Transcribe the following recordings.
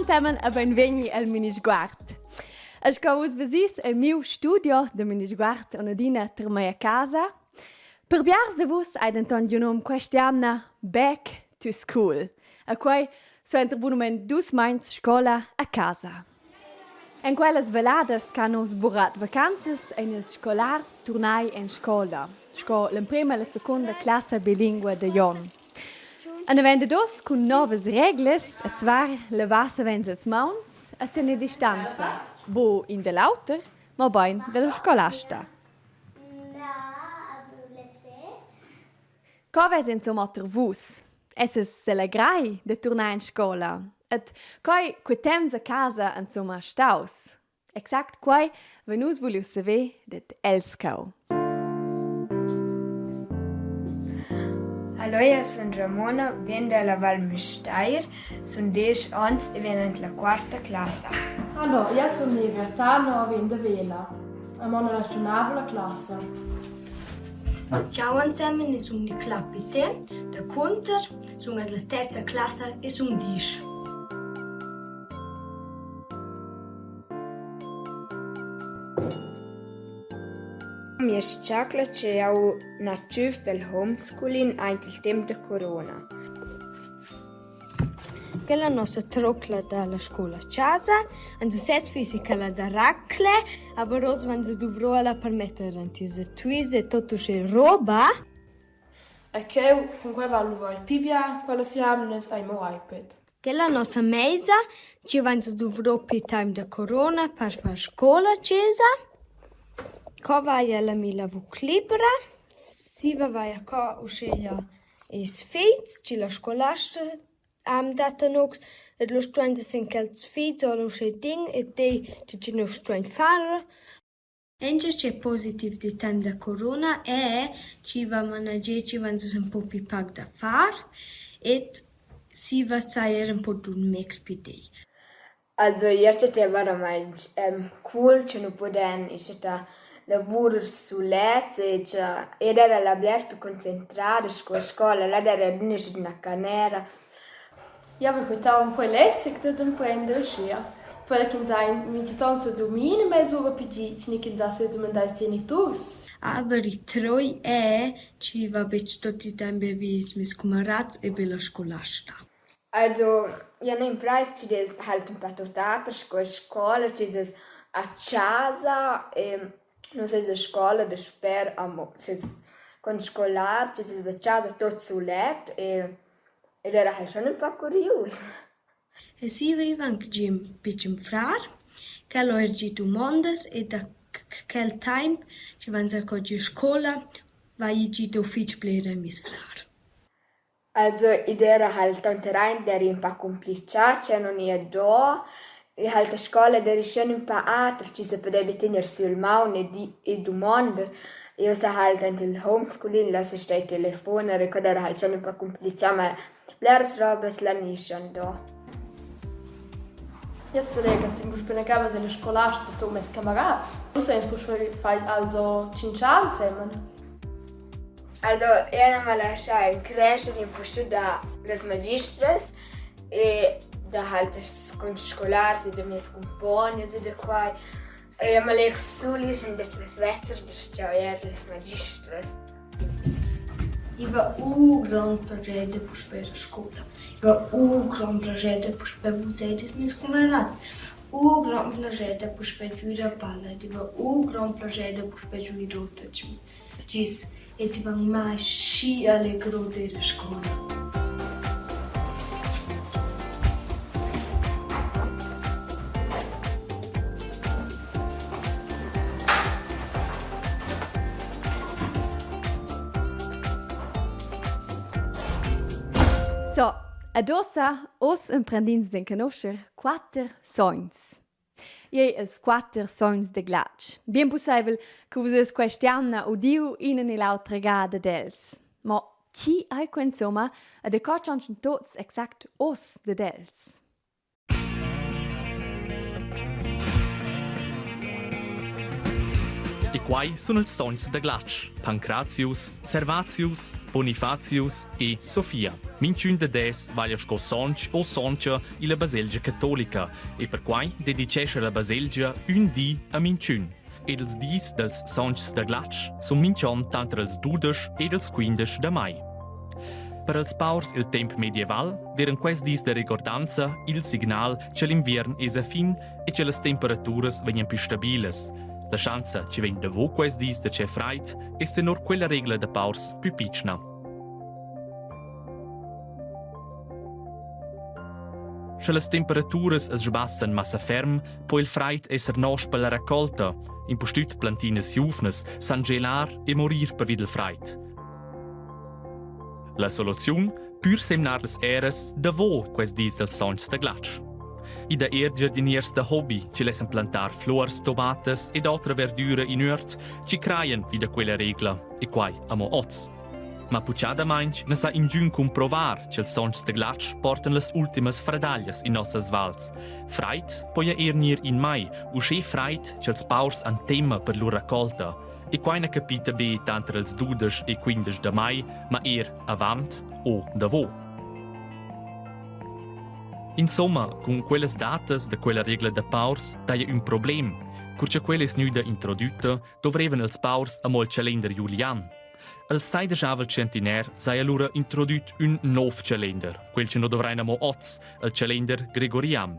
ensemen e beinvegni al Minisguard. E sco vus vesis è miu studio da Minisguard onadina ter mei a casa. Per biars de vus ei denton giu num quest'jamna Back to School. E quei suenter bunamein dus meins scola a casa. En quellas valladas ch'han oz burat vacanzas ein ils scolars turnai en scola, sco l'emprema e la secunda classa bilingua da Jon. En havend oz cun novas reglas e zvar levar savens ils mauns e tener distanza, bu in da l'auter, mobein dalla scolasta. Co vess insumma ter vus? Esses selegrai da turnar in scola? Et quei quei temps a casa insumma staus? Exact quei vein nus vuliu saver dad els cau. Hallo, io sun Ramona, vegn dalla Val Müstair, sun desch ons e vegn ant la quarta classa. Hallo, io sun Livia Tano, vegn da Vela. Amo la ragiunavla classa. Ciao ensemen, io sun Nicla Pitè da Cunter, sun en la terza classa e sun disch. Mi s-chacla ch'eau n'ha tschüf pel homeschooling aint il temp da corona. Quella nossa trocla da la scoula a chasa, ans sez fisica la da racler, aber hoz vainsa duvro ella per metter aint ils etuis e tuot uschè roba. E cheu cun quei va lu il pli bia quellas jamnas hai mo iPad. Quella nossa meisa chi vainsa duvro pli temp da corona per far scoula a chesa. Co vaja la mia lavur libra, siva vaja co uscheia Ils figls chi la scolasta am dat a nus ed lur stuain sin quels figls o uschè din e di che chi nus stuain far. Encha ch'è positiv dil temp da corona è chi va manager chi vain ün po pü pac da far ed siva saja eir ün po durmir pü dir. Also io chattaiva vairamaing cool cha nu pudain chattà lavur sulets e cha ed era la bler pü concentrada sco a scoula, là d'eira adüna üna canera. Jau vi quità ün po lässig dad emprender uschia. Quella ch'ins ha mintgatant sa durmir ina mes'ura pli gitg ni ch'ins ha sa dumandà ils geniturs. Aber il troi è chi va betg tuot il temp be vi ils meis cumarats e be la scolasta. Also i han imprais chi'd es halt ün pa tuot oter sco a scoula, chi's es a chasa e nu s'es a scoula dasper amo ses conscolars, chi's es a chasa tuot sulet e ed era halt schon ün pa curius. E zieva anc gì ün pitschen frar ch'el ho eir gì dumondas e da quel taimp chi vainsa co gì scoula vaia gido fich bler a meis frar. Also id eira halt tanteraint d'eira ün pa cumplichà, cha nun ia do. E halt a scoula d'eira schon ün pa oter, chi sa pudaiva tegner sü il maun e di e dumonder. Eu sa halt aint il homeschooling, là s'es sta il telefoner e que d'eira halt schon ün pa cumplichà, ma bleras robas la gnischan do. Io stulega sin puspei cavas ella scolasta tut mes camerats. Nus ein puspei fai also tschintschar ensemen. Also eu nu m'ha laschà increscher impustüt da las magistras e da alters conscolars e da mias cumpognas e da quai. Eu m'allegr sulischem da las vezzer da s-chauiar las magistras. I va u grond plaschair da puspè ir a scoula. I va u grond plaschair da puspè vesair ils meis camarats. U grond plaschair da puspè giuir a balla. I va u grond plaschair da puspè giuir oters gis ed i van mai schi allegro d'ir a scoula. So, ed ussa, oz emprendins d'enconuscher quatter sogns. Ei els quatter sogns de glatsch. Bien pusseivel che vus eis quest'jamna udiu ina ni l'autra gada dels. Mo chi ei quei insomma e de co tschonschen tots exact oz ded els? E quai sun ils sogns da glatsch, Pancratius, Servatius, Bonifatius e Sofia. Minchün dad es vaglia sco sonch o soncha illa baselgia catolica e perquai dedichescha la baselgia ün di a minchün. Ed ils dis dals sonchs da glatsch sun minch'on tanter ils 12 ed ils 15 da mai. Per els paurs il temp medieval d'eiran quests dis da regordanza il signal cha l'inviern es a fin e cha las temperaturas vegnan pü stabilas. La schanza chi vegn davo quests dis da tschè fraid es tenor quella regla da paurs pü pitschna. Sche las temperaturas as sbassan massa ferm, po il fraid esser nosch per la raccolta. Impustüt plantinas giuvnas san gelar e morir pervi dal fraid. La soluziun? Pür semnar las eras davo quests dis dals sonchs da glatsch. I dà eir giardiniers da hobby chi lessan plantar fluors, tomatas ed otra verdüra in üert chi crajan vi da quella regla e quai amo hoz. Ma puchadamaing na sa ingün cumprovar cha'ls sonchs da glatsch portan las ultimas fradaglias in nossas vals. Fraid poja eir gnir in mai, uschè fraid cha'ls paurs han temma per lur raccolta. E quai na capita be tanter els 12 e 15 da mai, ma eir avant o davo. Insomma, cun quellas datas da quella regla da paurs daja ün problem. Cur cha quella es gnüda introdütta, dovrevan els paurs amo il chalender Julian. El saidegiava il centiner saja lura introdüt ün nov chalender, quel che no dovrain amo hoz, il chalender Gregorian.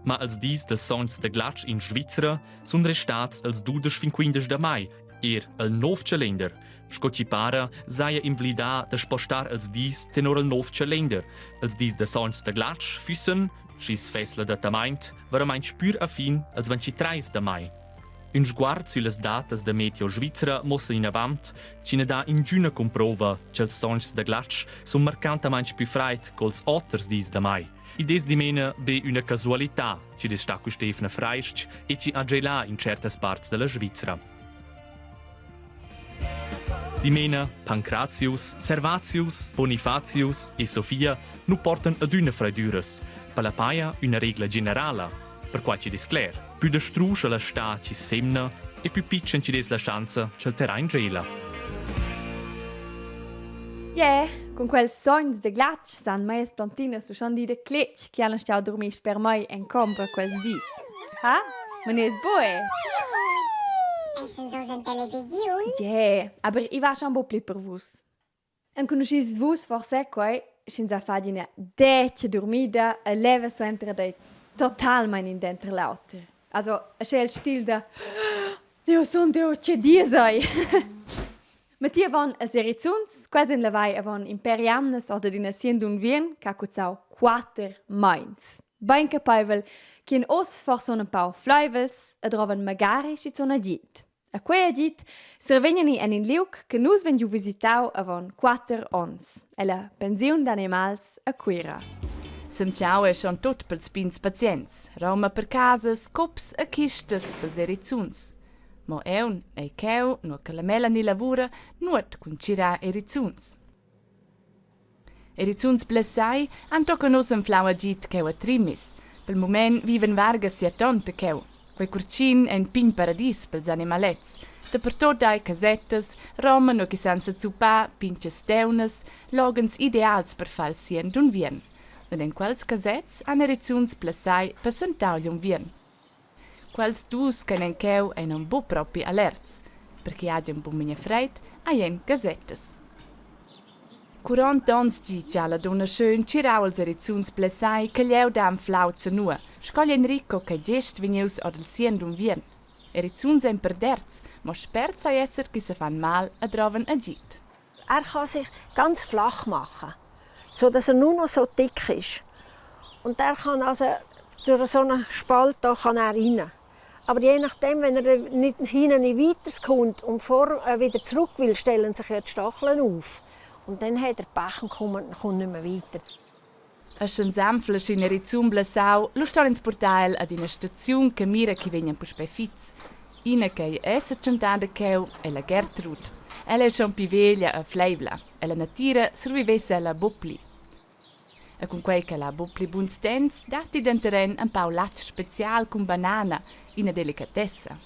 Ma els dis dels sonchs da glatsch in Svizra sun restats els 12 fin 15 da mai, er el nov chalender. Sco chi para, saja invlidà da spostar els dis tenor il nov chalender. Els dis da sonchs da glatsch füssen, schi's fess l'adattamaint, veramaing spür a fin als 23 da mai. Ün sguard süllas datas da Meteo Svizra muossa inavant chi na dà ingüna cumprova cha'ls sonchs da glatsch sun marcantamaing plü fraid co'ls oters dis da mai. Id es dimena be üna casualità chi'd es sta quist'eivna frais-ch e chi ha gelà in tschertas parts da la Svizra. Dimena Pancratius, Servatius, Bonifatius e Sofia nu portan adüna fraidüras, per la paja üna regla generala, perquai chi'd es cler, pü da struscha la stà chi semna e pü pitschen chi'd es la schanza cha'l terrain gela. Yeah, cun quels sogns de glatsch san meias plantinas uschan dir de cletg che han stau dormir sper mei en combra quels dis. Ha? Ma ne es boe? Essen sos en televisiun? Yeah, aber i va schon bo pli per vus. Enconuschis vus forse quei, sch'ins ha fatg ina detga durmida e leva suenter ad ei totalmein in denter l'auter. Also, sche el stil da Jeu sun Diu, tgei dies ei? Mattia avon els erizuns, quels ein lavai avon in pèr jamnas or dad ina sien d'unviern che ha cuzzau quater meins. Bein capeivel ch'in oz forsa empau fleivels e drovan magari schizun agid. A quei agid survegnani en in liug che nus vein giu visitau avon quater onns, ella pensiun d'animals a Cuira. Semtgau ei schon tut pels pigns pazients, roma per casas, cups e chistas pels erizuns. Mo eun ei cheu, nua che la Melanie lavura, nuot cun tgirar erizuns. Erizuns blessai han tochen uss anflau agid cheu a Trimmis. Pel mument vivan varga siatonta cheu. Quei curtgin ei in pign paradis pels animalets. Dapertut ei casettas, roma nua che san sezuppar, pintgas teunas, loghens ideals per far il sien d'unviern. Ed en quels casets han erizuns blessai passentau igl unviern. Quels dus ch'ein en cheu ein aunc buc propi allerts, perquei hagien buc memia freid, haien gasettas. Curonta onns gi gia la dunna Schön tgirau els erizuns blessai che glieud ha anflau zanua, sco igl Enrico ch'ei gest vegnius ord il sien d'unviern. Erizuns ein perderts, mo spert sai esser ch'i sefan mal e drovan agid. Er kann sich ganz flach machen, so dass er nur noch so dick ist. Und er kann also durch so einen Spalt da kann er rein. Aber je nachdem, wenn er nicht hinten nicht weiterkommt und vor, wieder zurück will, stellen sich ja die Stacheln auf. Und dann hat er Pech und kommt, kommt nicht mehr weiter. E sch'ins anfla sc'in erizun blessau, lu ston ins purtar el ad ina staziun che mira ch'i vegnan puspei fits. Ina ch'ei è setschentada cheu ei la Gertrud. Ella ei schon pli veglia e fleivla. Ella natira survivess ella buc pli. E cunquei ch'ella ha buc pli buns dents, datti denteren empau latg special cun banana, ina delicatessa.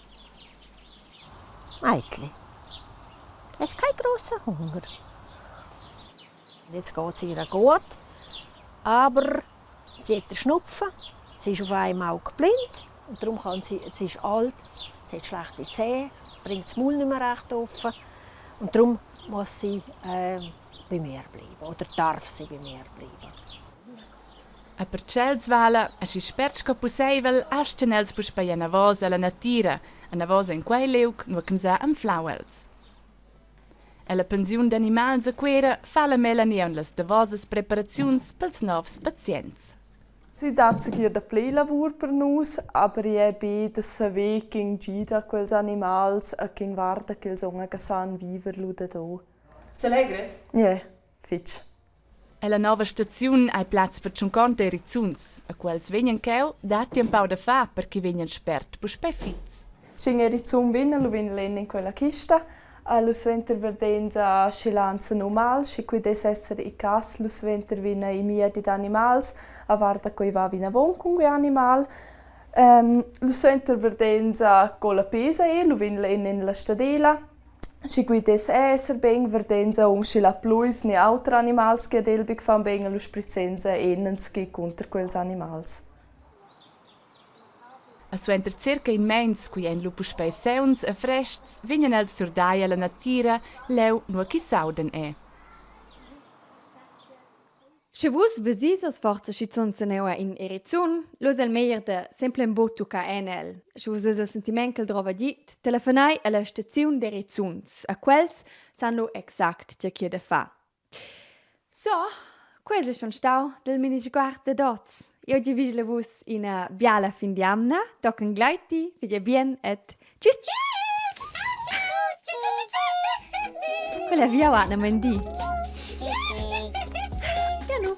Meitli, es kein grosser Hunger. Jetzt geht es ihr gut, aber sie hat den Schnupfen, sie ist auf einem Auge blind und darum kann sie, sie ist alt, sie hat schlechte Zähne, bringt das Maul nicht mehr recht offen und darum muss sie äh, bei mir bleiben oder darf sie bei mir bleiben. E per tschels vala, aschi spert sco pusseivel, astgan els puspei anavos ella natira, anavos en quei liug, nua ch'ins ha anflau els. Ella pensiun d'animals a Cuera fa la Melanie aunc las davosas preparaziuns pels novs pazients. Si dat segir dapli lavur per nus, aber è be da saver ch'in gida quels animals e ch'in guarda ch'els on che san viver lu dador. S'allegras? Yeah, fitg. Ella nova staziun hai plaz per tschunconta erizuns. A quels vegnan cheu, datti empau da far per ch'i vegnan spert puspei fits. Sch'in erizun vegn, lu vegn el en quella chista. Lu suenter verdenza schi lanza normal, schi quei dess esser il cass, lu suenter vegn il miedi d'animals a guarda coi va vinavon cun quei animal. Lu suenter verdenza co la pesa ei, lu vegn el en la stadela. Schi quei dess esser bein verdenza aunc schi la pluis ni auter animals che ad el bec fan bein lu sprizenza enzatgei cunter quels animals. E suenter circa in meins cui ein lu puspei sauns e frestgs vegnan els surdai alla natira leu nua ch'i s'audan è. Sche vus vesis oz forsa schizun seneua in erizun, lu eis el meglier da semplamein buc tuccar en el. Sche vus veis il sentiment ch'el drova agid, telefonai alla staziun d'erizuns. A quels san lu exact tgei ch'ei da far. So, quei ei schon stau dal Minisguard dad oz. Jeu giavischel a vus ina biala fin d'jamna. Tochen gleiti, figlia bien et tschüss tschüss! Quella via va atgnamain di. Ja nu.